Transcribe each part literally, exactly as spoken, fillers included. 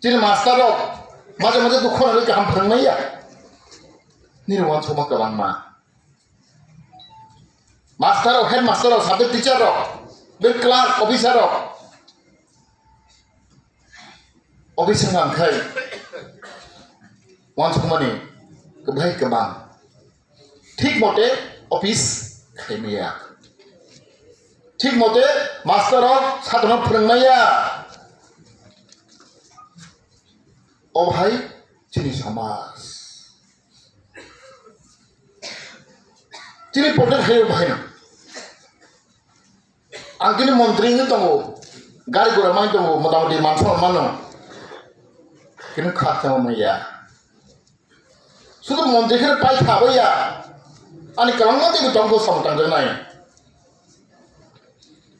Chini master rok maje maje dukhu nangwi kaham phwrwngmaya. Nini uansukma kwbangma. Master rok, headmaster rok, subject teacher rok, bai clerk, officer rok. Office wngkha khai uansukmani kwbrai kwbang. Thik mote office khaimaya. Thik mote master rok satrano phwrwngmaya. O bhai chini samaj. Chini protect khaio bhai no. Ang kini montri wngwi tongo, gari gura mai tongo, motamoti mansa mano. Kini kha tongmaya. Sudu montri khe pai kha baya. Ani kwbangma tei tongkho samung tangjaknai.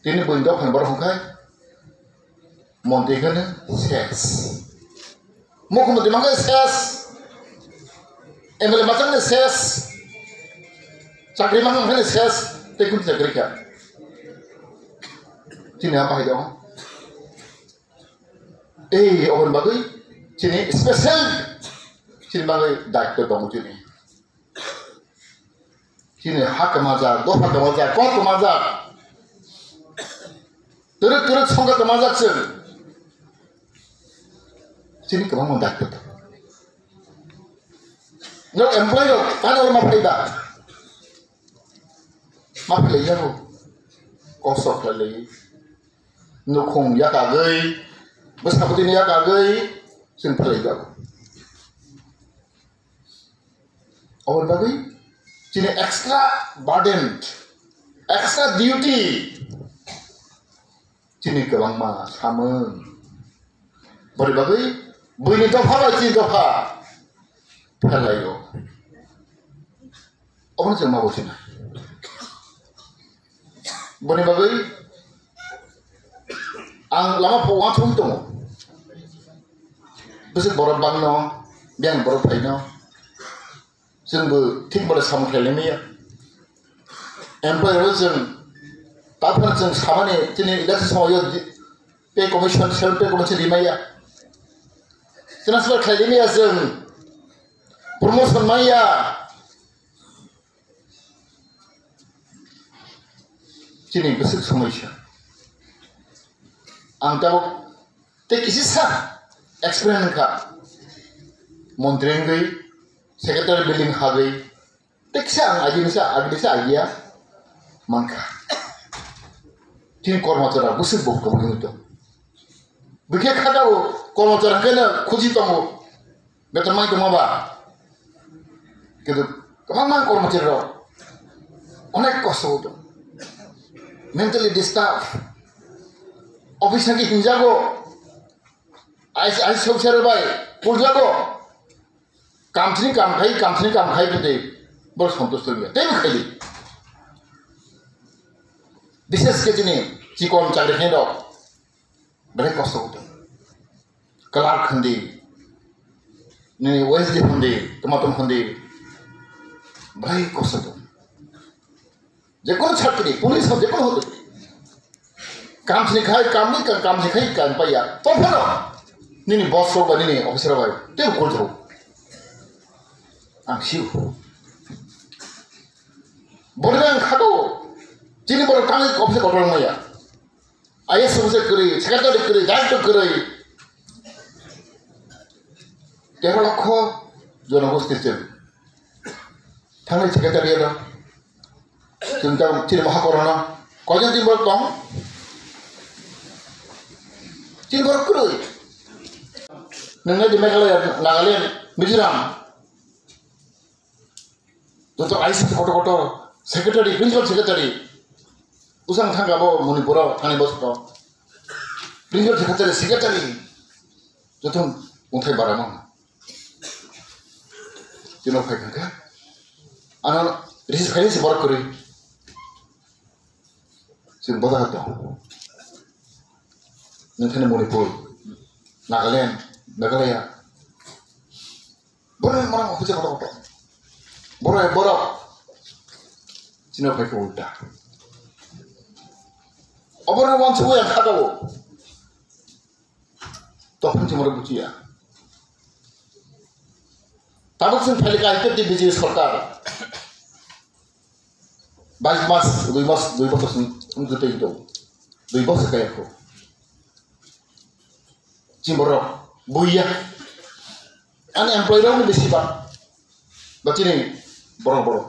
Tini buini dophani borok hwnkhai montri khe ses. Mukhyamantri mankhe ses, M L A machang ni ses, chakri machang ni ses, tei kun chakri kha. Chini apa hai dong? Ei, oboni bagwi chini special chini bagwi daityo tongo chini. Chini ha kwmajak, dopha kwmajak, kok kwmajak. Twrwk twrwk songkha kwmajak chwng. Chini kwbangma daityo tongo. Nok employee rok tani oro ma phai ba? Ma phai lai yago. Kosto khlai lai. Nukhung yakagwi, bwsakutini yakagwi chwng phai lai yago. Oboni bagwi chini extra burden, extra duty chini kwbangma samung. Boni bagwi buini dopha bai chini dopha phelaio. Obono chwng ma buchina. Boni bagwi ang lama pho uansugwi tongo. Bwswk borok bangno, biyang borok phaino. Chwngbo thik bole samung khlai limaya. Employee rok chwng taphano chwng samani chini election somoyo di-, pay commission, self pay commission rimaya. Transfer khlai limaya chwng. Promotion maya. Chini bwswk somoisa. Ang tabuk tei kisisa experience wngkha. Montri wngwi, secretary building hagwi, tei kisa ang agini sa, agini sa idea mankha. Chini kormachara bwswk bo kwbangwi tong. Bwkhe kha tabuk kormachara hwnkhe no khuji tongo. Beton mai tongma ba? Kintu kwbangma kormachari rok onek kosto o tong. Mentally disturb. Office thangwi hinjago. Ais, ais songchar bai puljago. Kam sini kam khai, kam sini kam khai bwtwi borok santusto wngya. Teibo khai di. Bishes khe chini chikon chakri khe rok. Belai kosto o tong. Clerk hindi, nini O S D hindi, toma toma hindi, belai kosto tong. Jekono chakri, police hote, jekono hote. Kam sini khai, kam ni kam, kam sini khai, kam paya. Tophano nini boss rok bai, nini officer rok bai tei kol thok. Ang siu. Boni ang khato. Chini borok tangwi office kotor maya. I A S officer kwrwi, secretary kwrwi, director kwrwi. Tero lokho jonogosti chwng. Thangwi secretary ano. Chwng tang chini maha korona. Koijon tin borok tong? Tin borok kwrwi. Nwngnai di Meghalaya, Nagaland, Mizoram. Joto I C T kotor kotor, secretary, principal secretary. Usang thangka bo Manipur o thani bosongo. Principal secretary, secretary. Joto wngthai bara mang. Tino phai thangka. Ano receive khai se borok kwrwi. Chwng boda tong. Nini thani Manipur, Nagaland, Meghalaya. Borok morang office kotor kotor. Borok borok. Chino phai khe ulta. Oborok wansugwi ang kha tabuk. Tokphang chwng borok buchiya. Tabuk chwng phailika I P F T B J P sorkar. Bais mas, dui mas, dui bosor chwng wngtwi tong. Dui bosor kaya kho. Chini borok buiya. Ani employee rokni bisi ba. Ba chini borok borok.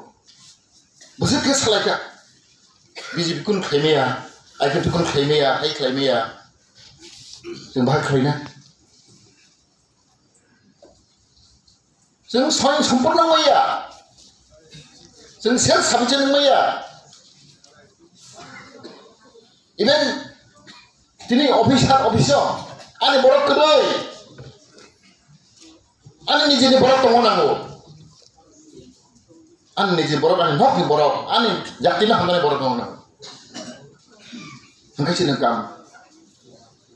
Bwswk khe salaikha. B J P kun khlaimaya, I P F T kun khlaimaya, hai khlaimaya. Chwng bahai khlaina. Chwng soyang sompurno wngmaya. Chwng self sufficient wngmaya. Even tini officer, office o ani borok kwrwi. Ani nijini borok tongo nango. Ani nijini borok, ani nokni borok, ani jatino hamjaknai borok tongo nango. Hwnkhe chini kam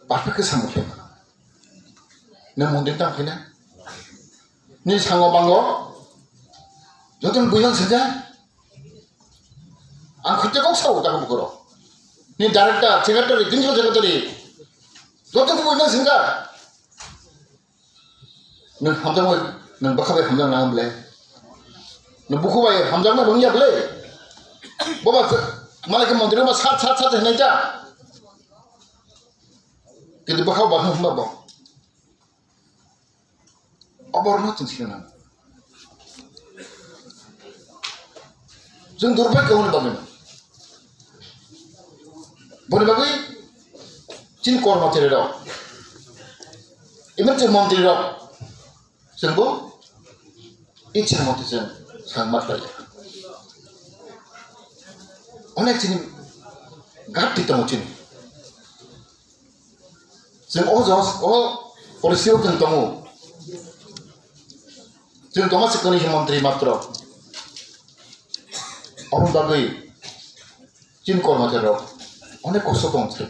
perfect khe samung khe. Nwng mondir tang khaina. Ni sango bango. Joto ni builang saja. Ang khutya kok sao ta bukoro. Ni director, secretary, principal secretary. Joto ni builang singka. Nwng hamjakma, nwng bwkha bai hamjak nang ble. Nwng bukhu bai hamjakma rwngya ble. Boba malai khe mondir ma sat sat sat hinai ta. Kintu bwkha ba hwnba bo. Oborno chwng sina nang. Chwng durbhagyo hwnwi bagwi. Boni bagwi chini kormochari rok, even chini montri rok, chwngbo ichha mote chwng sangma khlaiya. Onek chini gatti tongo chini. Chwng o jos, o policy o chwng tongo. Chwng tongma se kwrwi khe montri matro. Aboni bagwi chini kormochari rok onek kosto tong thai.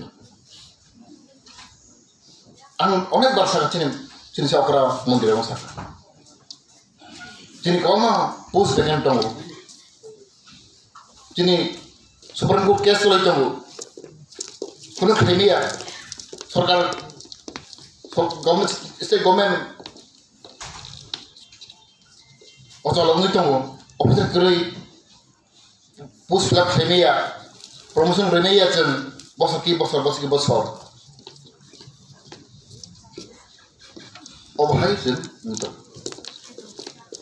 Ang onek bar sakha chini, chini se okra montri rok sakha. Chini kwbangma post vacant tongo. Chini Supreme Court case cholai tongo. Kunu khaimaya. Sorkar, sor-, government, state government o chologwi tongo. Officer kwrwi post fill up khaimaya. Promotion rwmaya chwng bosor ki bosor, bosor ki bosor. Obo hai chwng wngtong.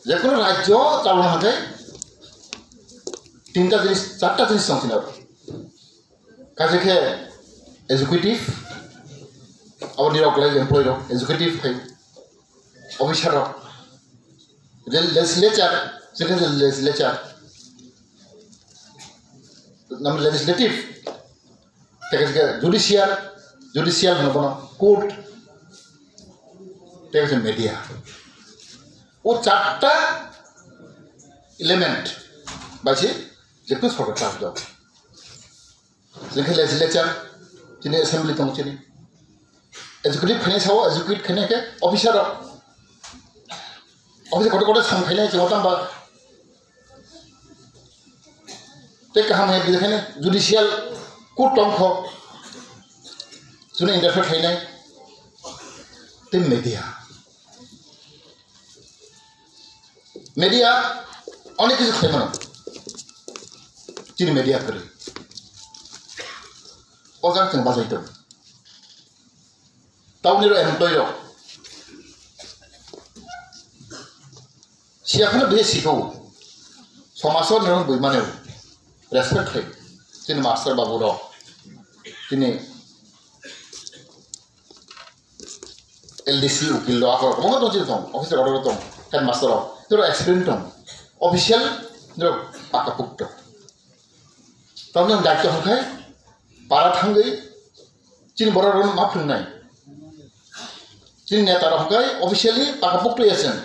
Jekono rajyo chalona hwnkhe tinta jinis, charta jinis tong chini abo. Kaisa khe executive, abo nirok lai employee rok, executive khai officer rok, le-, legislature, second legislature, nam legislative, tei kaisa khe judicial, judicial hwno bono court, tei kaisa media. O charta element bai se jekono sorkar chajak. Chini khe legislature, chini assembly tongo chini. Executive khainai sao, execute khainai khe officer rok. Officer kotor kotor sam khainai chini tamba. Tei kaham hai bini khainai judicial court tongkho. Chini interfere khainai. Tei media. Media onek kisu khlai mano. Chini media kwrwi. O jaga chwng bachai tongo. Tauni rok employee rok. Siya kheno bisi sikho. Somaso nirok bui mane. Respect khlai. Chini master babu rok. Chini L D C, ukil rok, akorok kwbangma tong, chini tong, officer order tong, headmaster rok, tei experience tong, official, tei pakapokto. Tamni ang daityo hwnkhai, para thangwi, chini borok rok ma phwrwngnai. Chini neta rok hwnkhai, officially pakapokto ya chwng.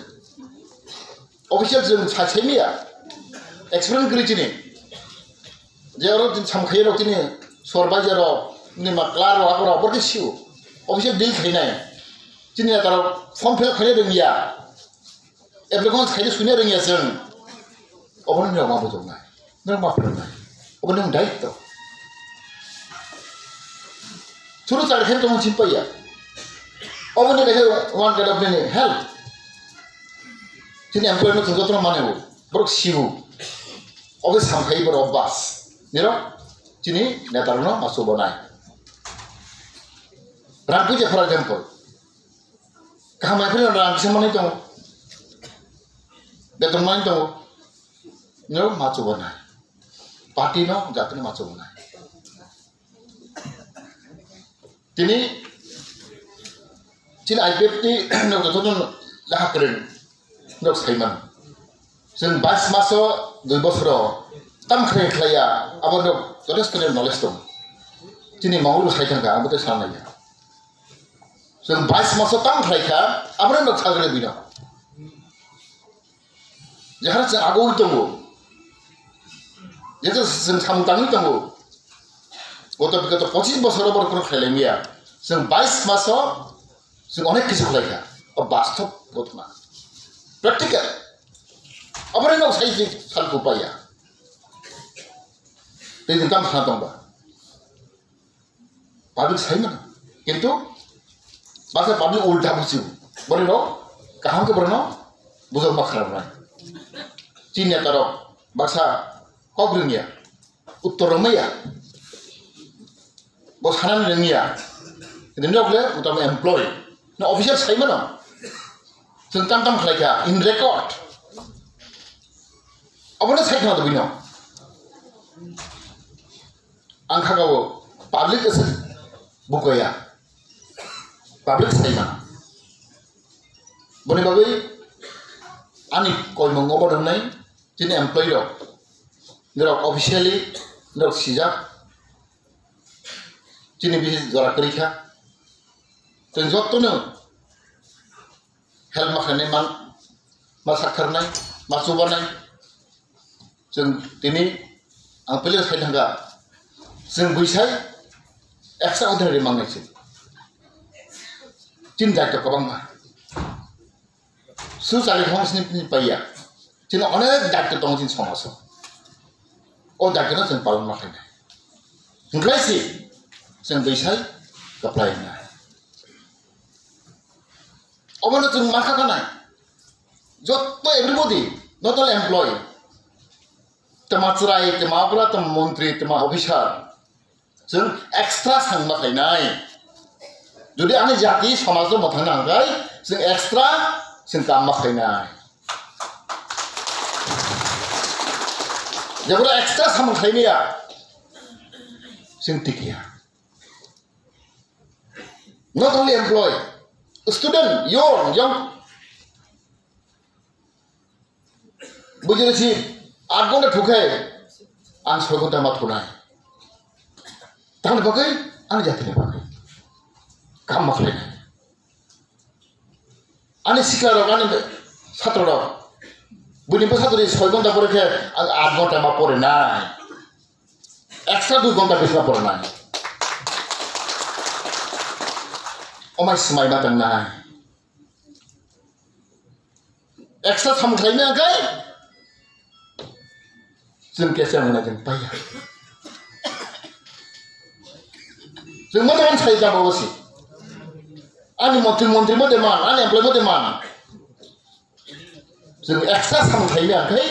Official chwng sai sai miya. Experience gri chini. Je oro chini samkhai rok chini supervisor rok, chini ma clerk rok, akorok, borok khe sio. Official deal khainai. Chini neta rok form fill up khainai rwngya. Application khainai suinai rwngya chwng. Obono nirok ma bujoknai. Nirok ma phwrwngnai. Obo nwng daityo. Churu chari khe tongma chini paiya. Oboni kaisa one kind of nini help. Chini employee no chwng jotono mane bo. Borok sibu. Obo samkhai borok bas. Niro chini neta rokno masu bonai. Rang puja, for example. Kaham hai phano rang kisa manwi tongo. Beton manwi tongo. Niro masu bonai. Party no jatino masu bonai. Tini chini I P F T ni no joto no laha kwrwng no sai man. Chwng bais maso dui bosoro tam khlai khlaiya abo no jotesto ni knowledge tong. Chini mangulu sai thangka abo te sanaya. Chwng bais maso tam khlai kha abo no sagre bino. Jehara chwng agoi tongo. Jesa chwng samung tangwi tongo. Goto bigoto pochis bosoro borok phano khlai lamya. Chwng bais maso chwng onek kisu khlai kha. O bastob gotma. Practical. Abore no sai sai sal kupaya. Tei jeng tam khana tongba. Public sai mano. Kintu baksa public ulta bujibo. Boni no kaham khe borok no bujak ma kharap nai. Chini neta rok baksa kok rwngya, uttor rwngmaya. Bo sanani rwngya. Kintu nok le utama employee. No official sai mano. Chwng tam tam khlai kha in record. Abono sai khna do bino. Ang kha gao public ese bukoya. Public sai mana. Boni bagwi ani koimung obo nai chini employee rok. Nirok officially nirok sijak. Chini bisi jora kwrwi kha. Chwng jotono help ma khainai man, ma saktharnai, ma chubanai. Chwng tini ang pele sai thangka, chwng buisai extraordinary mangnai chwng. Chini daityo kwbangma. Su chali khong sini pini paiya. Chini onek daityo tongo chini somajo. O daityo no chwng palon ma khainai. Hwnkhlai si chwng buisai kwplai wngnai. Obono chwng ma kha khanai. Jotto everybody, not only employee. Tama chwrai, tama abra, tama montri, tama officer. Chwng extra sang ma khainai. Jodi ani jati somajno mwthangna hwnkhe chwng extra chwng kam ma khainai. Jebra extra samung khaimaya chwng tikya. Not only employee, student, young, young. Bujiri si aat ghonta thukhe ang soi ghonta ma thunai. Tamni bagwi ani jatini bagwi kam ma khlainai. Ani sikla rok, ani satro rok, buini bwsa twi soi ghonta pore khe ang aat ghonta ma pore nai. Extra dui ghonta bisi ma pore nai. Omai swmai ma tang nai. Extra samung khlaimaya khe chwng kesa wngna chwng paiya. Chwng ma tong sai jabo si. Ani montri montri mo de man, ani employee mo de man. Chwng extra samung khlaimaya khe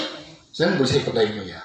chwng buisai kwplai maya.